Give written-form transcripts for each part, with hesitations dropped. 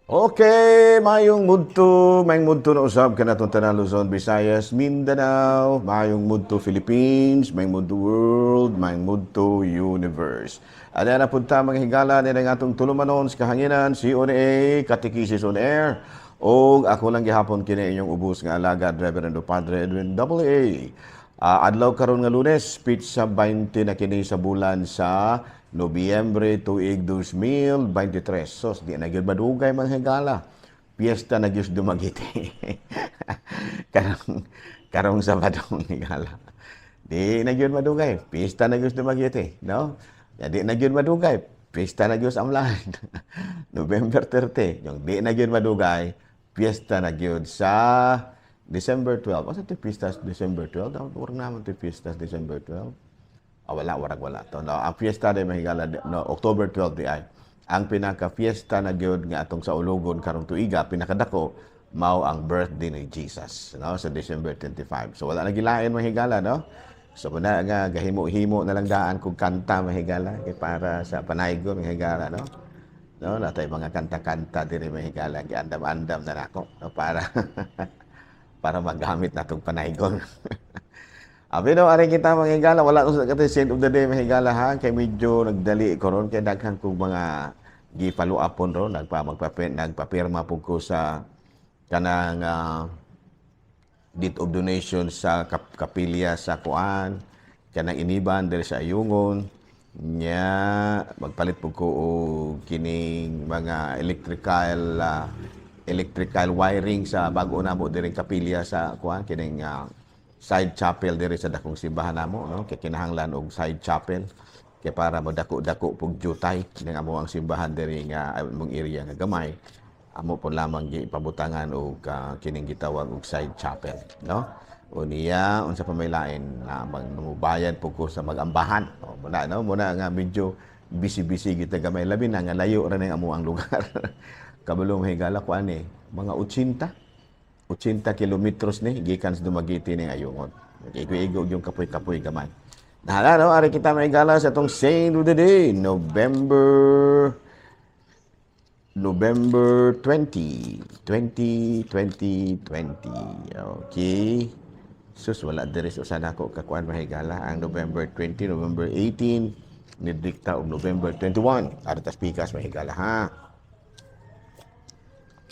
Okay, mayong mudto na usab kanatong tanan, Luzon, Visayas, Mindanao, mayong mudto Philippines, mayong mudto world, mayong mudto universe. Ana na punta, mga higala, nila nga atong tulumanon sa kahanginan, CONA, Katekisis on Air. Og ako lang gihapon kini inyong ubos nga alagad, Reverendo Padre Edwin AA. Adlaw karon nga Lunes, petsa 20 na kini sa bulan sa Nobyembre, tuig 2023. Sos, di na gyud madugay, mga higala. Piyesta na gyud Dumaguete karong Sabado, higala. Di na gyud madugay. Piyesta na gyud Dumaguete, no? Ya, di na gyud madugay. Piyesta na gyud sa Amlan. November 30. Yung di na gyud madugay, piyesta na gyud sa December 12. Asa ito piyesta sa December 12? Dapat naman ito piyesta sa December 12. Ah, wala, warag wala to. No, ang fiesta di mahigala, no, October 12 di ay. Ang pinaka-fiesta na gyud nga atong saulugon karong tuiga, pinakadako, mao ang birthday ni Jesus, no, sa December 25. So wala na gilain, mahigala, no? So muna nga gahimo-himo na lang daan kung kanta, mahigala, kay para sa panaygo, mahigala, no? No, natay mga kanta-kanta diri, mahigala, giandam-andam na nako, no, para para magamit natong panaygon. Abi no, ari kita, mga higala, wala ko sa katay saint of the day, mga higala, ha, kay medyo nagdali ko ron kay daghan kong mga gi-follow upon ron, nagpapirma pud ko sa kanang deed of donation sa kapilya sa kuan, kanang iniban diri sa Ayungon nya, magpalit pud ko og kining mga electrical wiring sa bago namo diri kapilya sa kuan, kining side chapel diri sa dakong simbahan namo, no, kay kinahanglan og side chapel kay para modako-dako pug jutay ning amo ang simbahan diri nga among area nga gamay, amo po lamang gipabutangan og kining gitawag og side chapel, no. Unya, unsa pa may lain na mubayad po ko sa magambahan. O, muna, no, muna nga medyo busy-busy kita gamay, labi na nga layo ra ning amo ang lugar. Kabalo, higala ko ani mga 80 80 kilometros ni gikan sa Dumaguete ning Ayungon. Igo-igo yung kapoy-kapoy gamay. Nahala, no, ari kita, mahigala, sa atong Saint of the Day, November 20, 20, 20, 20. Okay. Sus, wala diri sa usa nako kakuan, mahigala. Ang November 20, November 18, nidikta og November 21. Ari tas pikas, mahigala, ha.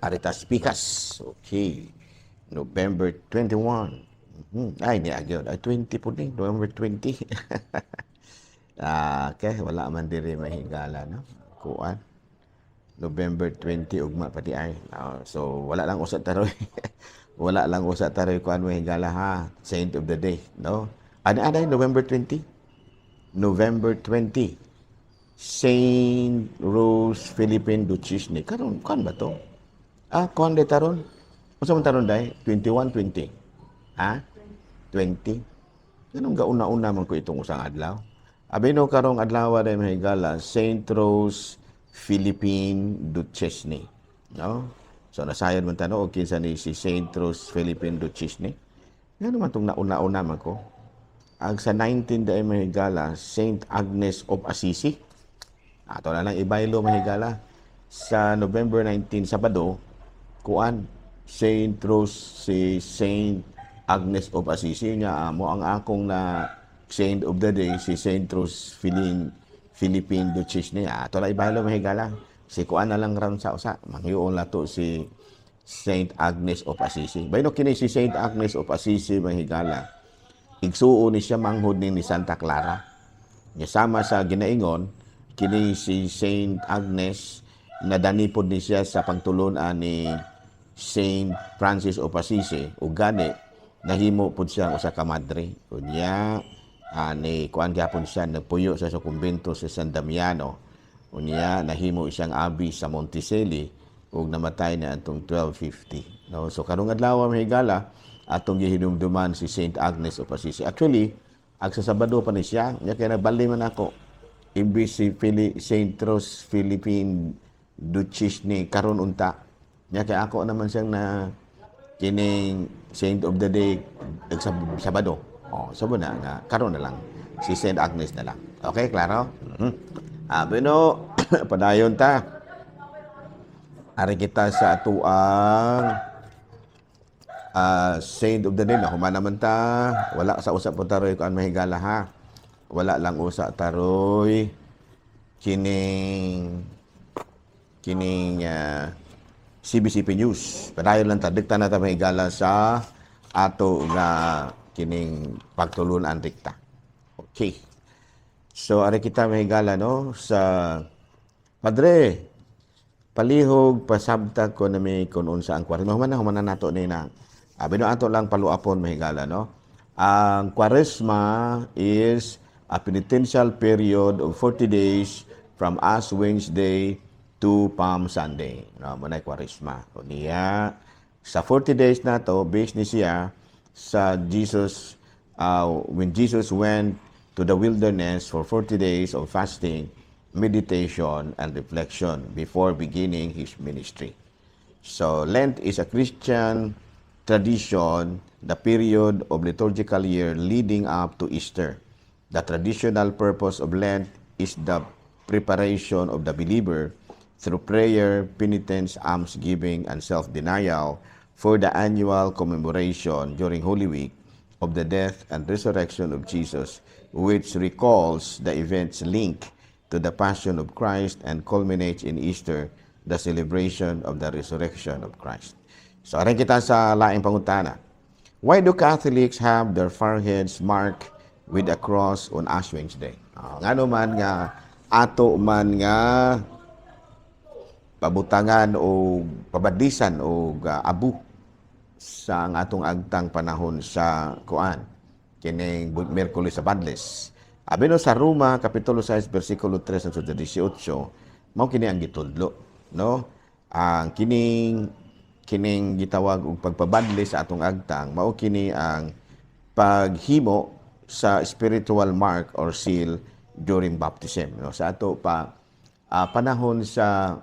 Ari tas pikas. Okay. November 21. Ay, ni agyo. Ay, 20 po ni. November 20. Ah, okay. Wala man diri, mahigala, no? Kuan. November 20 ugma pati ay. Ah, so wala lang usa taroy. Wala lang usa taroy kuan, mahigala, ha. Saint of the day, no? Ano ana November 20? November 20. Saint Rose Philippine Duchesne. Karon kuan ba to? Ah, kuan de taron. Unsa man taron day? 21 20. Ha? 20. Ganun gauna-una man ko itong usang adlaw. Abi no, karong adlaw day, mahigala, Saint Rose Philippine Duchesne. No? So nasayod man tano og kinsa ni si Saint Rose Philippine Duchesne. Ngano man tong nauna-una man ko? Ang sa 19 day, mahigala, Saint Agnes of Assisi. Ato na lang ibaylo, mahigala. Sa November 19, Sabado, kuan, Saint Rose, si Saint Agnes of Assisi niya mo ang akong na Saint of the Day si Saint Rose Philippine Duchesne. Ato na ibaylo, mahigala. Si kuan na lang ron sa usa. Manghiuon na to si Saint Agnes of Assisi. Bayno kini si Saint Agnes of Assisi, mahigala. Igsuon ni siya manghod ni Santa Clara. Nya sama sa ginaingon, kini si Saint Agnes nadanipod ni siya sa pagtulunan ni Saint Francis of Assisi ug gani nahimo pud siya usa ka madre. Unya ni kuan gyapon siya, nagpuyo siya sa kumbento sa San Damiano. Unya nahimo siyang abbey sa Monticelli ug namatay na atong 1250. No, so karong adlaw, mahigala, atong gihinumduman si Saint Agnes of Assisi. Actually, ag sa Sabado pa ni siya, nya kay nabali man ako. Imbis si Saint Rose Philippine Duchesne karon unta. Nya kay ako naman siyang na kining Saint of the Day sa Sabado. Oh, sabo na nga karon na lang si Saint Agnes na lang. Okay, klaro? Bueno, padayon ta. Ari kita sa atuang Saint of the Day na human naman ta. Wala sa usap po taroy kuan, mahigala, ha. Wala lang usa taroy kining kining CBCP News. Padayon lang ta, dikta na ta, mahigala, sa ato nga kining pagtulunan dikta. Okay. So ari kita, mahigala, no, sa Padre, palihog pasabta ko na may kung unsa ang Kwaresma. Human na, human na nato ni na. Abi no ato lang paluapon, mahigala, no. Ang Kwaresma is a penitential period of 40 days from Ash Wednesday to Palm Sunday. No, mao na Kwaresma. O niya sa 40 days na to, based ni siya sa Jesus, when Jesus went to the wilderness for 40 days of fasting, meditation, and reflection before beginning his ministry. So, Lent is a Christian tradition, the period of liturgical year leading up to Easter. The traditional purpose of Lent is the preparation of the believer through prayer, penitence, almsgiving, and self-denial for the annual commemoration during Holy Week of the death and resurrection of Jesus, which recalls the events linked to the passion of Christ and culminates in Easter, the celebration of the resurrection of Christ. So, aron kita sa laing pangutana. Why do Catholics have their foreheads marked with a cross on Ash Wednesday? Ngano man nga ato man nga pabutangan o pabadisan o abu sa ang atong agtang panahon sa kuan kining Miyerkules sa Badles? Abi no sa Roma kapitulo 6 bersikulo 3 hangtod 18, mao kini ang gitudlo, no? Ang kining kining gitawag og pagpabadli sa atong agtang, mao kini ang paghimo sa spiritual mark or seal during baptism, no? Sa ato pa panahon sa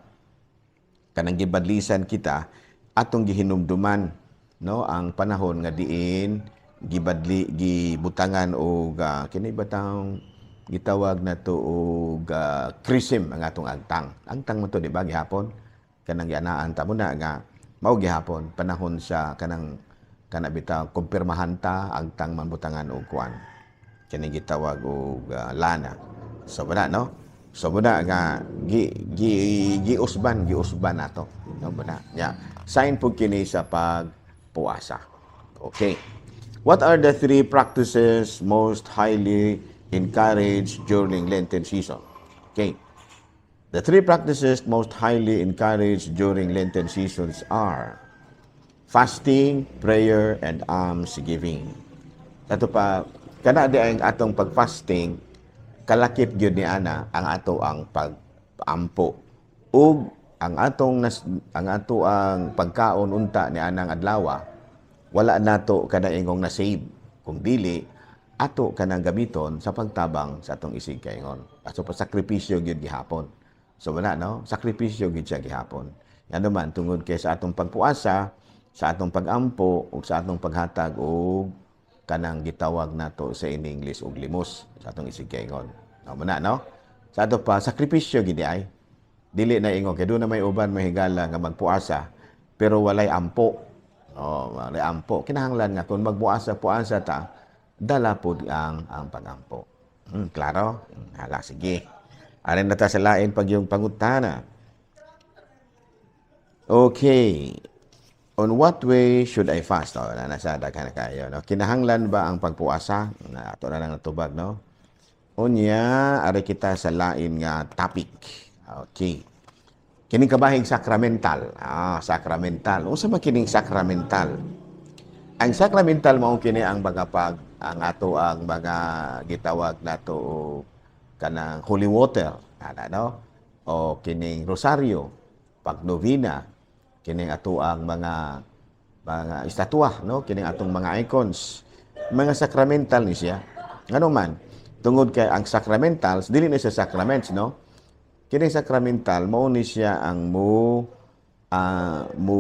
kanang gibadlisan kita, atong gihinumduman, no, ang panahon nga diin gibadli, gibutangan og kini batang gitawag nato og chrism ang atong agtang. Agtang mo to, di ba, gihapon kanang gianaan ta mo na nga mao gihapon panahon sa kanang kana bitaw kumpirmahan ta agtang man butangan og kuan kini gitawag og lana. So wala, no? So muna nga gi gi giusban giusban nato, no, muna nya sign po kini sa pagpuasa. Okay. What are the three practices most highly encouraged during Lenten season? Okay. The three practices most highly encouraged during Lenten seasons are fasting, prayer, and almsgiving. Ato pa, kana di ang atong pag-fasting, kalakip gyud ni ana ang ato ang pag-ampo. Ug ang ato ang pagkaon unta ni anang adlaw, wala nato kada ingong na save. Kung dili, ato kanang gamiton sa pagtabang sa atong isig kaingon. So pasakripisyo gyud gihapon. So wala, no, sakripisyo gyud siya gihapon. Ngano man, tungod kay sa atong pagpuasa, sa atong pagampo ug sa atong paghatag og kanang gitawag nato sa in English og limos sa atong isig kaingon. No, muna, no? Sa ato pa sakripisyo gid ay dili na ingon kay duna may uban, mahigala, nga magpuasa pero walay ampo. Oh, walay ampo. Kinahanglan nga kung magpuasa puasa ta, dala pod ang pagampo. Klaro? Hala, sige. Arin na ta sa lain pag yung pangutana. Okay. On what way should I fast? Oh, na nasa daghan na kayo, no? Kinahanglan ba ang pagpuasa? Na ato na lang natubag, no? Unya, ari kita sa lain nga topic. Okay. Kining kabahing sacramental. Ah, sacramental. Unsa man kining sacramental? Ang sacramental mao kini ang mga pag ang ato ang mga gitawag nato og kanang holy water, ana, no? O kining rosaryo, pag novena, kining ato ang mga estatwa, no? Kining atong mga icons. Mga sacramental ni siya. Ngano man? Tungod kay ang sacramentals dili ni siya sacraments, no? Kining sacramental mao ni siya ang mo mo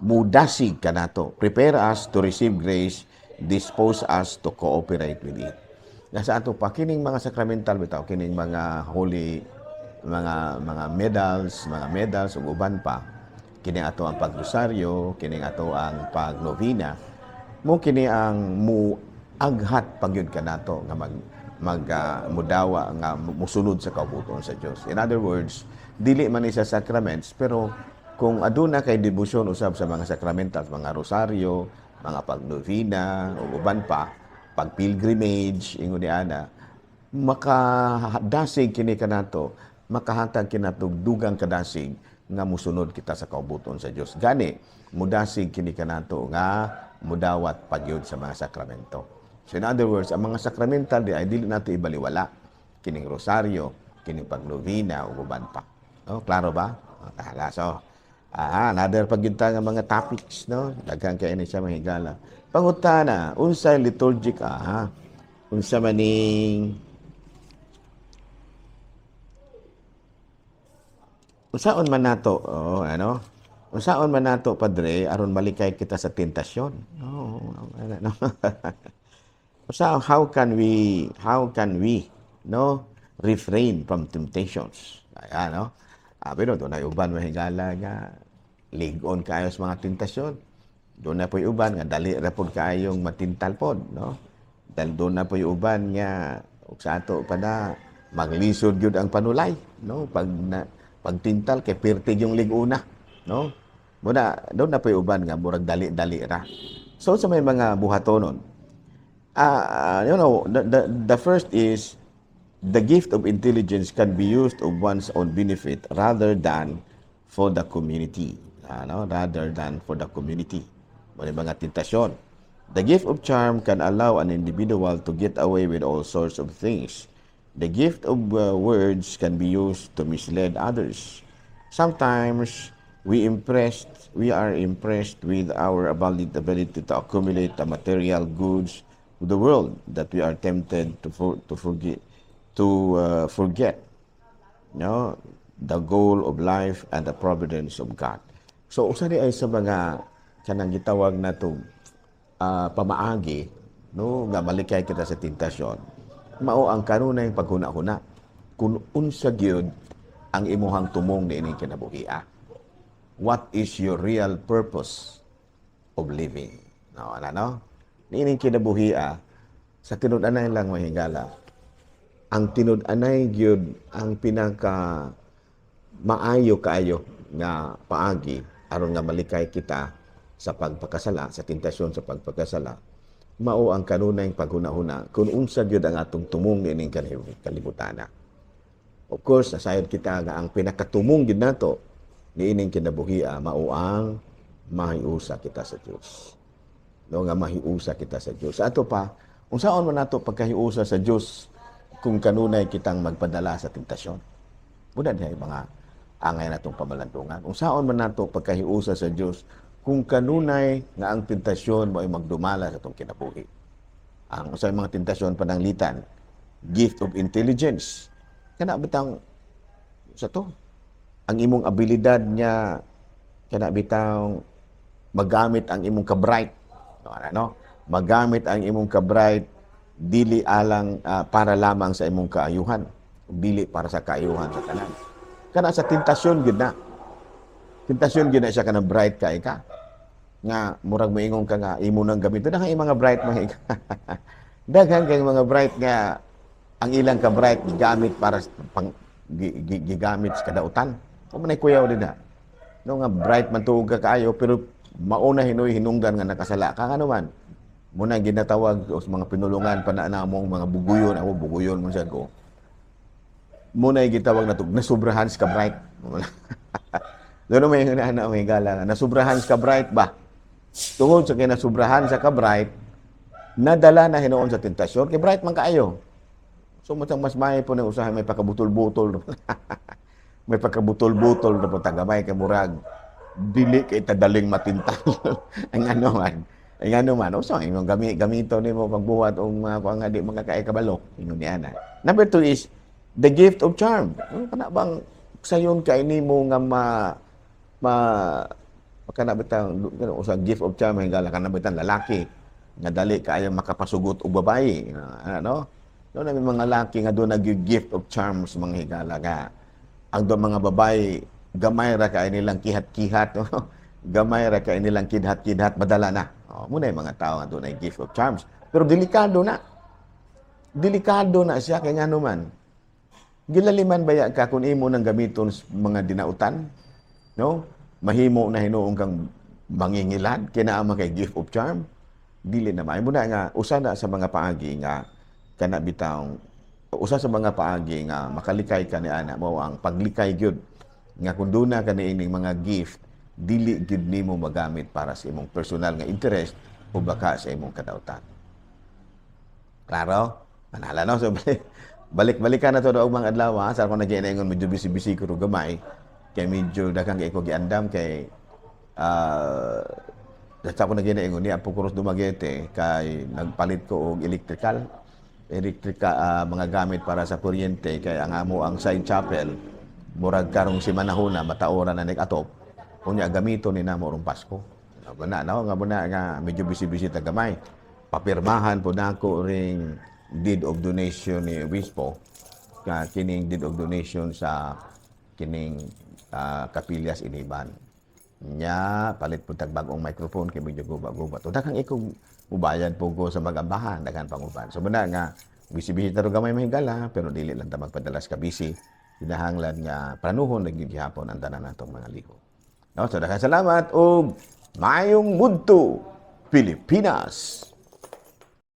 mudasig kanato. Prepare us to receive grace, dispose us to cooperate with it. Nasa ato pa kining mga sacramental bitaw, kining mga holy mga medals, mga medals ug uban pa. Kini ato ang pagrosaryo, kini ato ang pagnovena, mo kini ang mu aghat pagyud kanato nga mag mag mudawa nga musunod sa kaubuton sa Dios. In other words, dili man ni sa sacraments, pero kung aduna kay debosyon usab sa mga sacramentals, mga rosaryo, mga pagnovena ug uban pa, pag pilgrimage, ingon ni ana, makadasig kini kanato, makahatag kinato dugang kadasig nga musunod kita sa kaubuton sa Dios. Gani mudasig kini kanato nga mudawat pagyud sa mga sakramento. So in other words, ang mga sakramental di ay dili nato ibaliwala. Kining rosaryo, kining pagnovena ug uban pa. No, klaro ba? Tahala. So, another pagyud ta nga mga topics, no? Daghan kay ni siya, mga higala. Pangutana, unsay liturgic unsa maning unsaon man nato, oh, ano? Unsaon man nato, Padre, aron malikay kita sa tentasyon? Oh, ano, no? So how can we, no, refrain from temptations? Ayan, no? Pero doon ay uban, mahigala, nga lig-on kaayo sa mga tentasyon. Doon na po'y uban nga dali ra pod kaayong matintal pod, no? Dahil doon na po'y uban nga ug sa ato pa na maglisod gyud ang panulay, no? Pag na, pagtintal kay pirti yung lig-una, no? Muna doon na po'y uban nga murag dali-dali ra. So sa may mga buhatonon, the first is the gift of intelligence can be used of one's own benefit rather than for the community. Ano? Rather than for the community. Muna mga tentasyon. The gift of charm can allow an individual to get away with all sorts of things. The gift of words can be used to mislead others. Sometimes we are impressed with our ability to accumulate the material goods of the world that we are tempted to forget, no, the goal of life and the providence of God. So usa ni ay sa mga kanang gitawag nato pamaagi, no, nga malikay kita sa tentasyon, mao ang kanunay paghuna-huna kung unsa gyud ang imuhang tumong niining kinabuhia. What is your real purpose of living, no? Ano, no, niining kinabuhia? Sa tinud-anay lang, mahigala, ang tinud-anay gyud, ang pinaka maayo kaayo nga paagi aron nga malikay kita sa pagpakasala, sa tentasyon sa pagpakasala, mao ang kanunay paghuna-huna kung unsa gyud ang atong tumong niining kalibutana. Of course, nasayod kita nga ang pinakatumong gyud nato niining kinabuhia mao ang mahiusa kita sa Dios. No, nga mahiusa kita sa Dios. Sa ato pa, unsaon man nato pagkahiusa sa Dios kung kanunay kitang magpadala sa tentasyon? Muna dihay mga angay natong pamalandungan. Unsaon man nato pagkahiusa sa Dios kung kanunay nga ang tentasyon mo ay magdumala sa atong kinabuhi? Ang usa mga tentasyon, pananglitan, gift of intelligence. Kana bitang sa to, ang imong abilidad niya, kana bitang magamit ang imong ka-bright. No, ano? Magamit ang imong ka-bright dili alang para lamang sa imong kaayuhan, dili para sa kaayuhan sa tanan. Kana sa tentasyon gid na. Tentasyon gid na siya kanang bright kay ka. Nga murag moingon ka nga imo nang gamiton na mga bright mga ika. Daghan kay mga bright nga ang ilang ka bright gigamit para pang gigamit sa kadautan. Kung man ay kuyaw din na. No, nga bright man tuog ka kaayo, pero mauna hinoy hinungdan nga nakasala ka, ngano man. Muna ginatawag sa mga pinulungan pa na namong mga buguyon, ako buguyon man sad ko. Muna gitawag na nasubrahan sa ka bright. Doon may na may gala nasubrahan sa ka bright ba? Tungod sa kay nasubrahan sa ka bright, nadala na hinuon sa tentasyon kay bright man kaayo. So matang mas may po na usahay may pagkabutol-butol. May pagkabutol-butol na po tagamay kay murag dili kay tadaling matintal. Ang ano man. Ang ano man, usa imong gamito nimo pagbuhat og mga kuan nga di makakaay kabalo. Ingon ni ana. Number two is the gift of charm. Ano kana bang sayon kay nimo nga ma ma kana bitang usa gift of charm, hingala kana bitang lalaki nga dali kaayo makapasugot og babae, ano? No, na may mga laki nga doon nag gift of charms, mga higala, nga ang do mga babae Gamay ra kay nilang kihat-kihat, no? Gamay ra kay nilang kidhat-kidhat, madala na. Oh, muna yung mga tao nga dunay gift of charms. Pero delikado na. Delikado na siya kay ngano man. Gilaliman baya ka kung imo nang gamiton sa mga dinautan, no? Mahimo na hinuon kang mangingilad kay naa man kay gift of charm. Dili na maayo na nga usa na sa mga paagi nga kana bitawng usa sa mga paagi nga makalikay ka ni ana mao ang paglikay gyud nga kung duna ka niining mga gift, dili gyud nimo magamit para sa imong personal nga interest o baka sa imong kadautan. Klaro? Manala, no? So, balik-balikan na to og mga adlaw, ha. Sa ako nag-ingon, medyo busy-busy ko ro gamay. Kay medyo daghang kay ko giandam kay sa ako nag-ingon ni Apo Cruz Dumaguete kay nagpalit ko og electrical electrica mga gamit para sa kuryente kay ang amo ang side chapel murag karong simanahuna mataora na nag-atop, unya gamito ni namo rong Pasko. Nga no nga muna nga medyo busy-busy ta gamay. Papirmahan po nako ring deed of donation ni Obispo ka kining deed of donation sa kining Kapillas Iniban. Nya palit po tag bag-ong microphone kay medyo guba-guba. To daghang ikong mubayad po ko sa magambahan, daghan pang uban. So muna nga busy-busy ta ro gamay, mahigala, pero dili lang ta magpadalas ka busy. Kinahanglan nga planuhon na gyud gihapon ang tanan natong mga liho. No, so daghang salamat ug maayong mudto, Pilipinas.